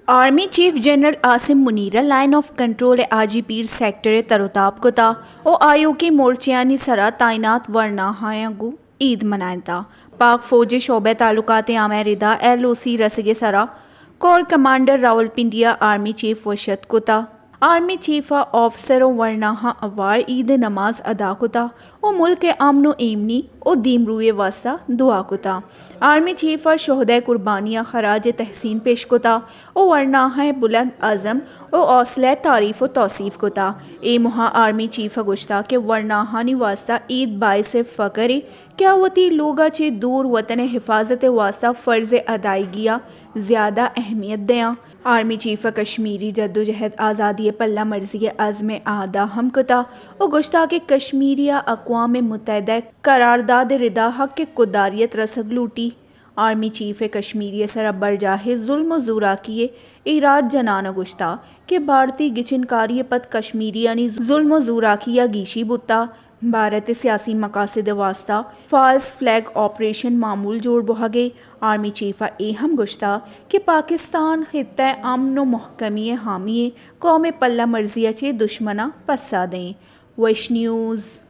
Army chief general Asim منیر ءَ line of control ءِ حاجی پیر سیکٹر ءَ تر ءُ تاب کت ءُ آیوکیں مورچہانی سرا تعینات ورناہایاں گوں عید منائینت۔ پاک فوج ءِ شعبہ تعلقات عامہ ءِ ردا ایل او سی رسگ ءِ سرا کور کمانڈر راولپنڈی ءَ آرمی چیف وش اتک کت۔ آرمی چیف ءَ آفسر ءُ ورناہاں ہوار عید ءِ نماز ادا کت ءُ ملک ءِ امن ءُ ایمنی ءُ دیمروئی ءِ واستہ دعا کت۔ آرمی چیف ءَ شہداء ءِ قربانی ءَ خراج تحسین پیش کت ءُ ورناہاں ءِ بلند عزم ءُ حوصلہ ءِ تعریف ءُ توصیف کت۔ اے موہ ءَ آرمی چیف ءَ گوشت کہ ورناہانی واستہ عید باعث فخر ایں کہ آ وتی لوگ ءَ چہ دور وطن ءِ حفاظت ءِ واستہ فرض ءِ ادائیگی ءَ زیادہ اہمیت دیاں۔ آرمی چیف ءَ کشمیری جدوجہد آزادی ءِ پلہ مرزی ءِ عزم ءِ اعادہ ہم کت ءُ گوشت کہ کشمیری ءَ اقوام متحدہ ءِ قرارداد ءِ ردا حق ءِ خودداریت رسگ لوٹی۔ آرمی چیف ءَ کشمیری ءِ سرا برجاہ ظلم ءُ زوراکی ءِ ایراد جنان ءَ گوشت کہ بھارتی گچین کاری ءَ پد کشمیریانی ظلم ءُ زوراکی ءَ گیشی بوت۔ بھارت ءِ سیاسی مقاصد ءِ واستہ فالس فلیگ آپریشن معمول جوڑ بوھگ ءَ۔ آرمی چیف ءَ اے ہم گوشت کہ پاکستان خطہ ءِ امن ءُ مھکمی ءِ حامی ایں، قوم ءِ پلہ مرزی ءَ چہ دشمناں پسہ دیں۔ وش نیوز۔